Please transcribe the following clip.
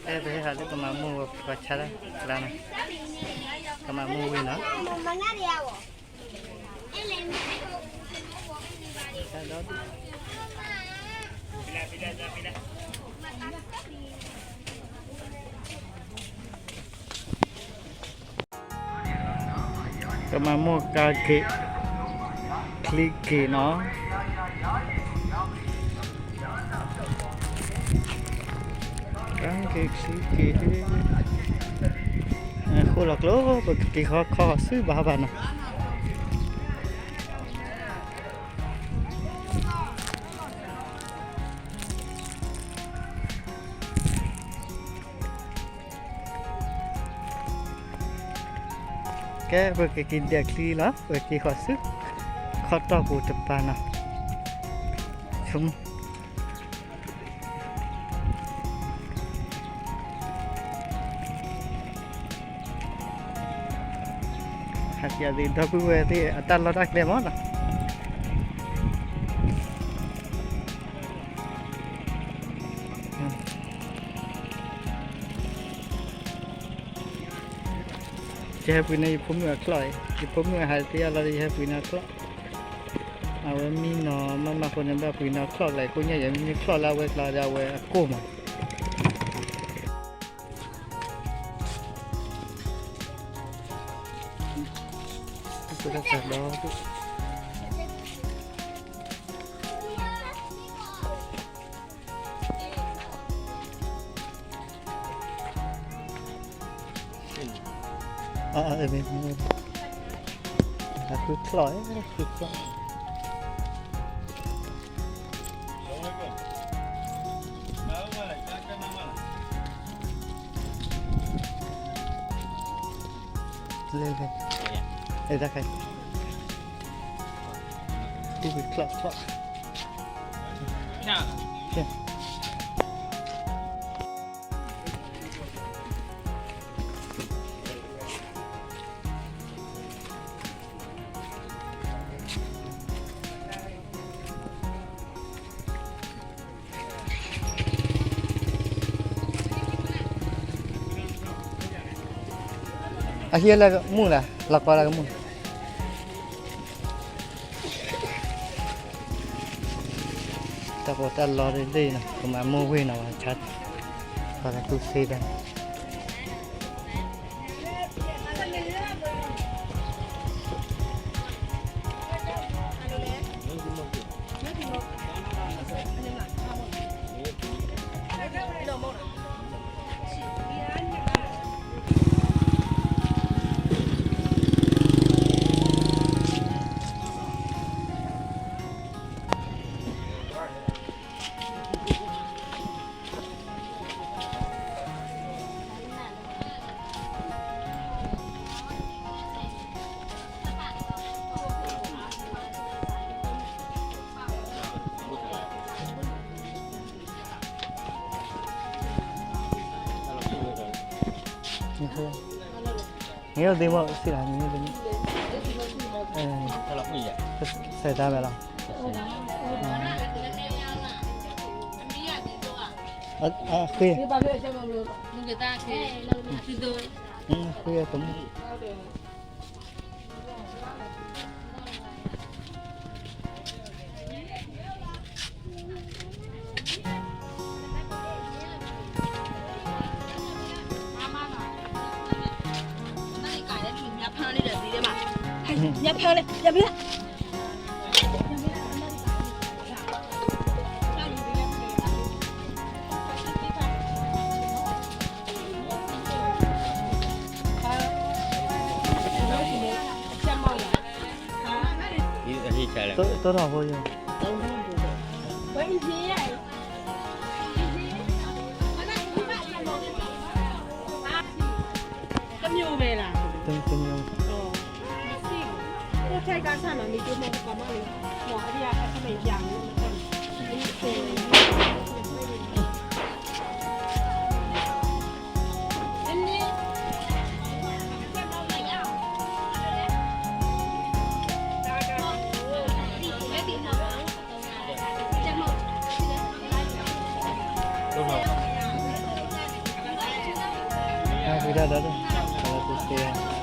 ပဟဲဟးလၢကမၤမိၢ်ဝဲပှၤဆါတၢ်ကျါနီၤ, ကမၤမိၢ်ဝံၤနီၤ. ကမၤမိၢ်ကါက့ၤ ချံက့ၤနီၤ, ကါက့ၤချံက့ၤ, ဃိလီၤကျိ ပကက့ၤခီခီဆူဘၣ်ဘၣ်နီၤ. ကဲ ပကက့ၤဒဲးချံလီၤ, ပကက့ၤဃီၤဆူ ခီတီၢ်ပူၤတပၤနီၤ, ဆိကမိၣ် ဟးက့ၤသ့ၣ် ဒီပုၢ်ဝဲၢ်သ့ၣ် အတၢ်လီၢ်တၢ်ကျဲမးနီၤ. ယဟဲပှ့ၤန့ၢ် ယဖိမုၣ်အချီၣ်အံၤ, ယဖိမုၣ်အဟးတ့ၢ်အလီၢ်ဒီး ယဟဲပှ့ၤန့ၢ်အချီၣ်, အဝဲမံနီၤ မၤမၤဃိန့ၣ် ဘၣ်ပှ့ၤန့ၢ်အချီၣ်ကျါအံၤ, ကိၣ်ညါယဲမ့ၢ်ချီၣ်လၢအဝဲကျါဒီး အဝဲအကိၢ်မး. အမ့ၢ် ဃုချီၣ်, ဃုချီၣ်, လဲၤလဲၤ, အဲ တၢ်ခဲ, ဃုချီၣ်ချီၣ်. အဟံၣ်လၢကမူၣ်လၢ လီၤကီလၢကမူၣ်, တၢ်ပီးတၢ်လီတဒ့ၣ်နီၤ, ကမၤမိၢ်ဝ့ၢ်နီၤ, ပှၤဆါ, ပှၤကူစ့တၢ် နအိၣ်သ့မ့ၢ်စံးလီၤ, နအိၣ်သ့မ့ၢ်, စဲးတၢ်မဲာ်လီၤ, အဃ့, အဃ့တမ့ၢ် တိၢ်ထီၣ်ဖိယိၤ, တမ့ၢ်, တမ့ၢ်, ဝံၤဒၣ်ဒီး, လၢသုသ့,